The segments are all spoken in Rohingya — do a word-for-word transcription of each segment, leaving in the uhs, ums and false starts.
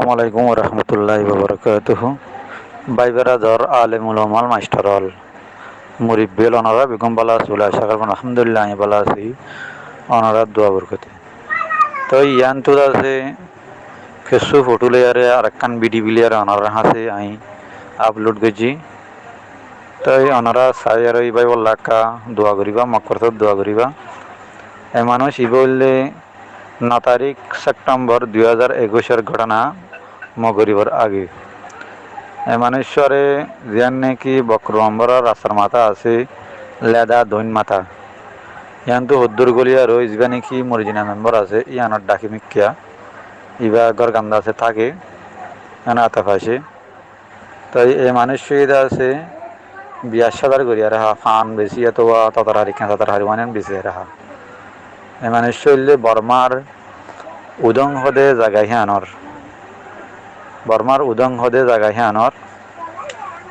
Assalamu alaikum warahmatulláhi wabarakátuhu. Bái beradar, alem ulama, maistar ól, muribbi ól, onora beggún bála asó buli acá gorí. Alhamdulillah, añí bála así, onorar dua borkote. Toi yiántu asé kessú fothó loiyaré arekkán bidiyó loiyaré onorar hañsé añí upload goijjí. Toi onora saiyaré bái bolla ekká dua goríba, mokkorot dua goríba. E manúic ibá óilde no tarík September dui házar ekuicor góthona, mogoribor age. E manúiccúare ziyán niki Bokrul Ombóror rastar matá asé, leda doin matá. Yiántu hoddúr góli aró zibá niki morijina membor asé, yíanor dhaki mikká. Ibá gór ganda asé táke, yían ata faisé. Toi e manúiccúa ida asé, biyar sádar gorí ar há, fán besi, yátowa tatar hari, keñsa tatar hari, uáin besi ar há. E manúiccúa óilde Bormár Udong hóde zaga híanor. Bormár Udong hóde zaga híanor.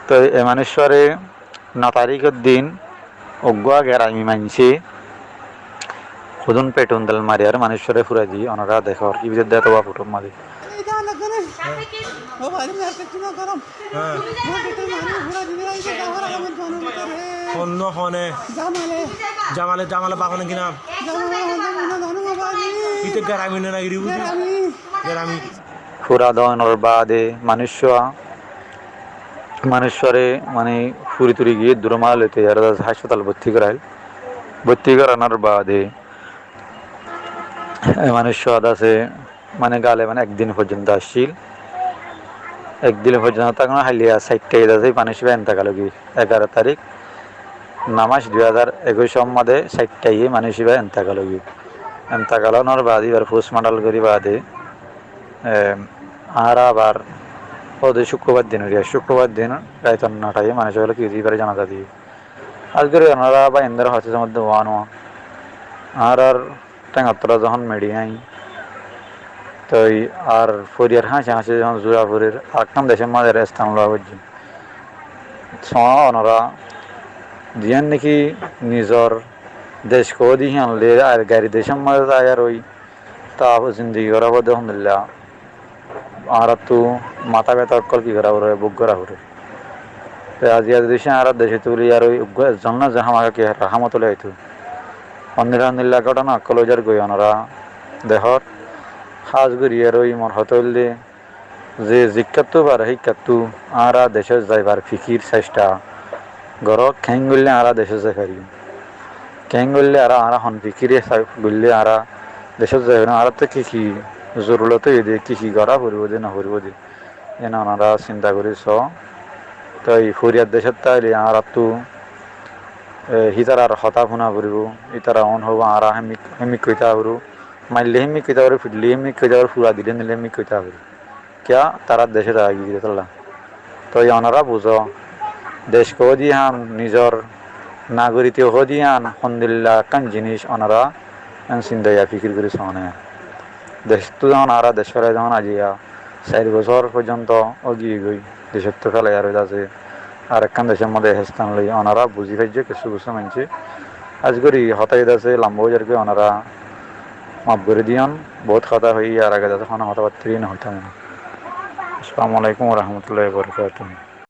Toi e manúiccúare no taríkor din uggúa gerami maincé hudún petrol del mari ar manúiccúare furai diyé, onora dekór, ibá de yátowa fothór mazé. Honnúa hone? Jamale, Jamale, bafan ki nam? Ite gerami na naki ri buzi? Gerami. Fura donor baade manúiccúa, manúiccúare mani furi turi giyé duro mala loite yar asé, haspatal botti gorail. Botti goranor baade e manúiccúa asé mani gale mani ek din foijjonto accíl. Ek din foijjonto tákar hailla sairta ida asé manúic ibá entekal ói giyé, egaro tarík, no mac, dui házar ekuicor mazé sairta ida manúic ibá entekal ói giyé. Entekal ónor baade ibár postmortem gorí baade, e, añára abar hóde cúkkurbar din, óiya cúkkurbar din raitor notá ye manúic ókkole ki ibáre janaza diyé. Hás gorí onora bái endor hotá somodde uán uán. Añárar théngor tora zehón meçi aiyé, toi ar foriyar hañsé hañsé zehón zura forer, arekkán decór mazé están lowa foijjé. Sóo onora, ziyán niki nizor dec hoóde híyan loi ar gair decór mazé zai ar ói, ta zindigi gorá fore de, alhamdulillah. Añáráttu matá beta ókkol ki gorá fore, buk gorá fore. Te aijja zodi añárar decóttu buli ar ói uggúa ezzon no ze hámaha ki rahámot loi aitó. Hondilla hondilla góthona ókkol ói zargói onora dekór. Hás gorí ar ói mor hotá óilde ze zikkáttu fare híkkáttu añára decót zaibar fikir, cesta goró, keén goillé añára decót zai farim. Keén goillé añára, añára hon fikire sa-, goillé añára decót zai farim, añárattú ki ki zorurot óiye de, ki ki gorá foribó de, no foribó de. Yián onora sinta gorí soó. Toi foriyar decót táile añáráttu, e, hítarar hotá fúna foribó, hítara uán hoibó, añára hémik, hémik hoitá foribó. Maille hémik hoitá foribó, fiçle hémik hoitá foribó, fura dile nile hémik hoitá foribó. Kiyá? Tará decót aigiyé de tolla. Toi onora buzó, dec hoóde híyan, nizor nagoritto hoóde híyan, hondilla ekkán jinis onora en sinta ya fikir gorí soó né. Decóttu zehón añára dec félai zehón aijja sair bosór foijjonto ói giyé goi, decóttu félai ar ói zasé, arekkán decór modde están loi, onora buzí faijjó, kessú buzó maincé. Hás gorí hotá ida asé lamba ói zargói, onora maf gorí diyon, bout hotá hoiyí, ar age zasé honó hotá battiri no hoitám. Assalamu alaikum warahmatullahi wabarakatuhu.